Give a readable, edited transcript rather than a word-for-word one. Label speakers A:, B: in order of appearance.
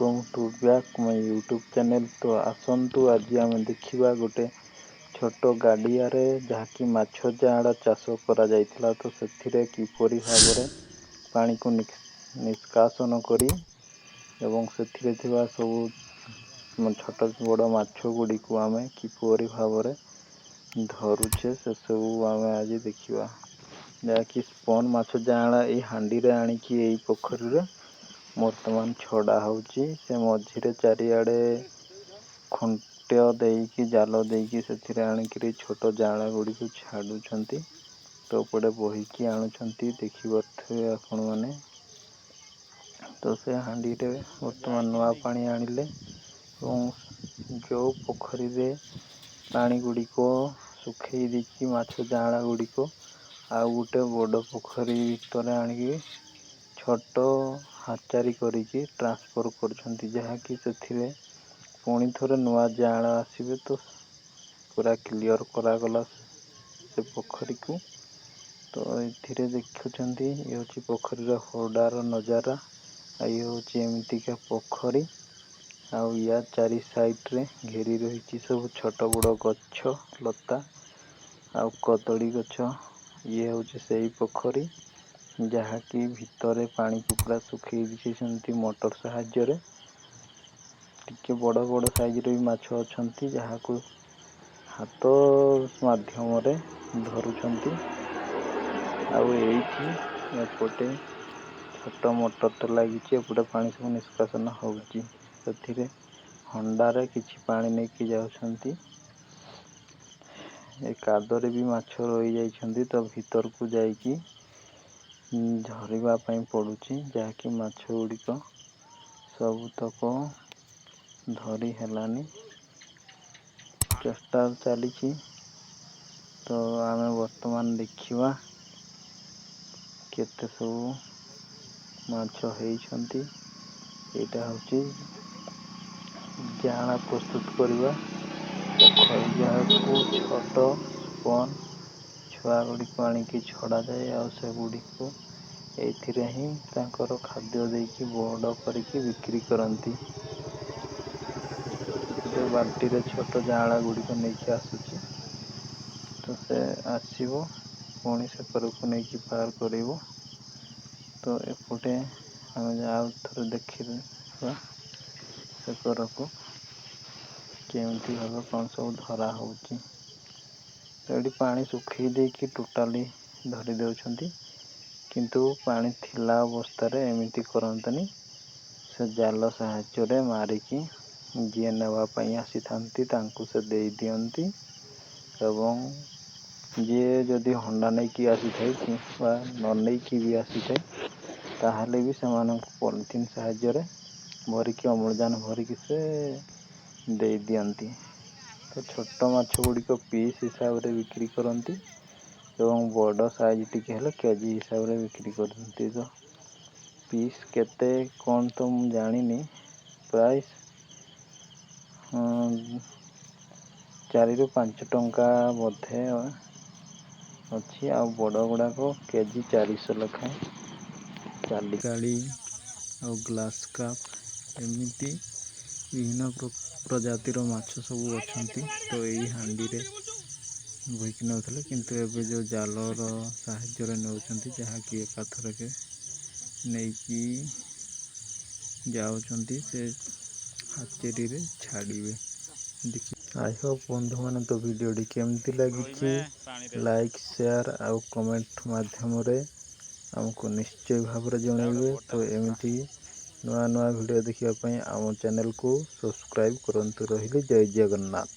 A: Welcome to back my YouTube channel. ତ ଆସନ୍ତୁ, ଆଜି ଆମେ ଦେଖିବା ଗୋଟେ ଛୋଟ ଗାଡ଼ିଆରେ ଯାହାକି ମାଛ ଯାଆଁଳା ଚାଷ କରାଯାଇଥିଲା, ତ ସେଥିରେ କିପରି ଭାବରେ ପାଣିକୁ ନିଷ୍କାସନ କରି ଏବଂ ସେଥିରେ ଥିବା ସବୁ ଛୋଟ ବଡ଼ ମାଛ ଗୁଡ଼ିକୁ ଆମେ କିପରି ଭାବରେ ଧରୁଛେ, ସେସବୁ ଆମେ ଆଜି ଦେଖିବା। ଯାହାକି ସ୍ପନ୍ ମାଛ ଯାଆଁଳା ଏଇ ହାଣ୍ଡିରେ ଆଣିକି ଏଇ ପୋଖରୀରେ ବର୍ତ୍ତମାନ ଛଡ଼ା ହେଉଛି। ସେ ମଝିରେ ଚାରିଆଡ଼େ ଖୁଣ୍ଟ ଦେଇକି, ଜାଲ ଦେଇକି, ସେଥିରେ ଆଣିକିରି ଛୋଟ ଯାଆଁଳା ଗୁଡ଼ିକୁ ଛାଡ଼ୁଛନ୍ତି। ତ ଏପଟେ ବୋହିକି ଆଣୁଛନ୍ତି, ଦେଖିପାରୁଥିବେ ଆପଣମାନେ। ତ ସେ ହାଣ୍ଡିରେ ବର୍ତ୍ତମାନ ନୂଆ ପାଣି ଆଣିଲେ ଏବଂ ଯେଉଁ ପୋଖରୀରେ ପାଣି ଗୁଡ଼ିକ ଶୁଖେଇ ଦେଇକି ମାଛ ଯାଆଁଳା ଗୁଡ଼ିକ ଆଉ ଗୋଟେ ବଡ଼ ପୋଖରୀ ଭିତରେ ଆଣିକି ଛୋଟ ହାଚାରି କରିକି ଟ୍ରାନ୍ସଫର୍ କରୁଛନ୍ତି, ଯାହାକି ସେଥିରେ ପୁଣି ଥରେ ନୂଆ ଯାଆଁଳା ଆସିବେ। ତ ପୁରା କ୍ଲିଅର୍ କରାଗଲା ସେ ପୋଖରୀକୁ। ତ ଏଥିରେ ଦେଖୁଛନ୍ତି, ଇଏ ହେଉଛି ପୋଖରୀର ହୁଡ଼ାର ନଜାରା। ଆଉ ଇଏ ହେଉଛି ଏମିତିକା ପୋଖରୀ, ଆଉ ୟା ଚାରି ସାଇଡ଼ରେ ଘେରି ରହିଛି ସବୁ ଛୋଟ ବଡ଼ ଗଛ ଲତା ଆଉ କଦଳୀ ଗଛ। ଇଏ ହେଉଛି ସେଇ ପୋଖରୀ ଯାହାକି ଭିତରେ ପାଣିକୁ ପୁରା ଶୁଖେଇ ଦେଇଛନ୍ତି ମୋଟର ସାହାଯ୍ୟରେ। ଟିକେ ବଡ଼ ବଡ଼ ସାଇଜର ବି ମାଛ ଅଛନ୍ତି, ଯାହାକୁ ହାତ ମାଧ୍ୟମରେ ଧରୁଛନ୍ତି। ଆଉ ଏଇଠି ଏପଟେ ଛୋଟ ମୋଟରଟା ଲାଗିଛି, ଏପଟେ ପାଣି ସବୁ ନିଷ୍କାସନ ହେଉଛି। ସେଥିରେ ହଣ୍ଡାରେ କିଛି ପାଣି ନେଇକି ଯାଉଛନ୍ତି। ଏ କାଦରେ ବି ମାଛ ରହିଯାଇଛନ୍ତି, ତ ଭିତରକୁ ଯାଇକି ଧରିବା ପାଇଁ ପଡ଼ୁଛି, ଯାହାକି ମାଛ ଗୁଡ଼ିକ ସବୁତକ ଧରି ହେଲାନି, ଚେଷ୍ଟା ଚାଲିଛି। ତ ଆମେ ବର୍ତ୍ତମାନ ଦେଖିବା କେତେ ସବୁ ମାଛ ହେଇଛନ୍ତି। ଏଇଟା ହେଉଛି ଯାଆଁଳା ପ୍ରସ୍ତୁତ କରିବା ପୋଖରୀ, ଯାହାକୁ ଛୋଟ ସ୍ପନ୍ ଛୁଆ ଗୁଡ଼ିକୁ ଆଣିକି ଛଡ଼ାଯାଏ, ଆଉ ସେଗୁଡ଼ିକୁ ଏଇଥିରେ ହିଁ ତାଙ୍କର ଖାଦ୍ୟ ଦେଇକି ବଡ଼ କରିକି ବିକ୍ରି କରନ୍ତି। ଗୋଟେ ବାଲ୍ଟିରେ ଛୋଟ ଯାଆଁଳା ଗୁଡ଼ିକ ନେଇକି ଆସୁଛି। ତ ସେ ଆସିବ, ପୁଣି ସେକରକୁ ନେଇକି ପାର କରିବ। ତ ଏପଟେ ଆମେ ଆଉ ଥରେ ଦେଖିବା ସେକରକୁ କେମିତି ଭାବେ କ'ଣ ସବୁ ଧରା ହେଉଛି। ଏଠି ପାଣି ଶୁଖେଇ ଦେଇକି ଟୋଟାଲି ଧରି ଦେଉଛନ୍ତି, କିନ୍ତୁ ପାଣି ଥିଲା ଅବସ୍ଥାରେ ଏମିତି କରନ୍ତନି। ସେ ଜାଲ ସାହାଯ୍ୟରେ ମାରିକି ଯିଏ ନେବା ପାଇଁ ଆସିଥାନ୍ତି ତାଙ୍କୁ ସେ ଦେଇ ଦିଅନ୍ତି, ଏବଂ ଯିଏ ଯଦି ହଣ୍ଡା ନେଇକି ଆସିଥାଏ କିମ୍ବା ନ ନେଇକି ବି ଆସିଥାଏ, ତାହେଲେ ବି ସେମାନଙ୍କୁ ପଲିଥିନ୍ ସାହାଯ୍ୟରେ ଭରିକି, ଅମ୍ଳଜାନ ଭରିକି ସେ ଦେଇ ଦିଅନ୍ତି। ତ ଛୋଟ ମାଛ ଗୁଡ଼ିକ ପିସ୍ ହିସାବରେ ବିକ୍ରି କରନ୍ତି ଏବଂ ବଡ଼ ସାଇଜ୍ ଟିକେ ହେଲେ କେଜି ହିସାବରେ ବିକ୍ରି କରନ୍ତି। ତ ପିସ୍ କେତେ କ'ଣ ତ ମୁଁ ଜାଣିନି, ପ୍ରାଇସ୍ 4ରୁ 5 ଟଙ୍କା ବୋଧେ ଅଛି, ଆଉ ବଡ଼ ଗୁଡ଼ାକ କେଜି 400 ଲେଖାଏଁ ଚାଲି। ଗାଡ଼ି ଆଉ ଗ୍ଲାସ୍ କପ୍, ଏମିତି ବିଭିନ୍ନ ପ୍ରଜାତିର ମାଛ ସବୁ ଅଛନ୍ତି। ତ ଏଇ ହାଣ୍ଡିରେ ବୋହିକି ନେଉଥିଲେ, କିନ୍ତୁ ଏବେ ଯେଉଁ ଜାଲର ସାହାଯ୍ୟରେ ନେଉଛନ୍ତି, ଯାହାକି ଏକାଥରକେ ନେଇକି ଯାଉଛନ୍ତି, ସେ ହାଚେରୀରେ ଛାଡ଼ିବେ। ଦେଖି I Hope ବନ୍ଧୁମାନେ, ତ ଭିଡ଼ିଓଟି କେମିତି ଲାଗିଛି, ଲାଇକ୍, ସେୟାର ଆଉ କମେଣ୍ଟ ମାଧ୍ୟମରେ ଆମକୁ ନିଶ୍ଚୟ ଭାବରେ ଜଣାଇବେ। ତ ଏମିତି ନୂଆ ନୂଆ ଭିଡ଼ିଓ ଦେଖିବା ପାଇଁ ଆମ ଚ୍ୟାନେଲକୁ ସବସ୍କ୍ରାଇବ୍ କରନ୍ତୁ। ରହିଲି, ଜୟ ଜଗନ୍ନାଥ।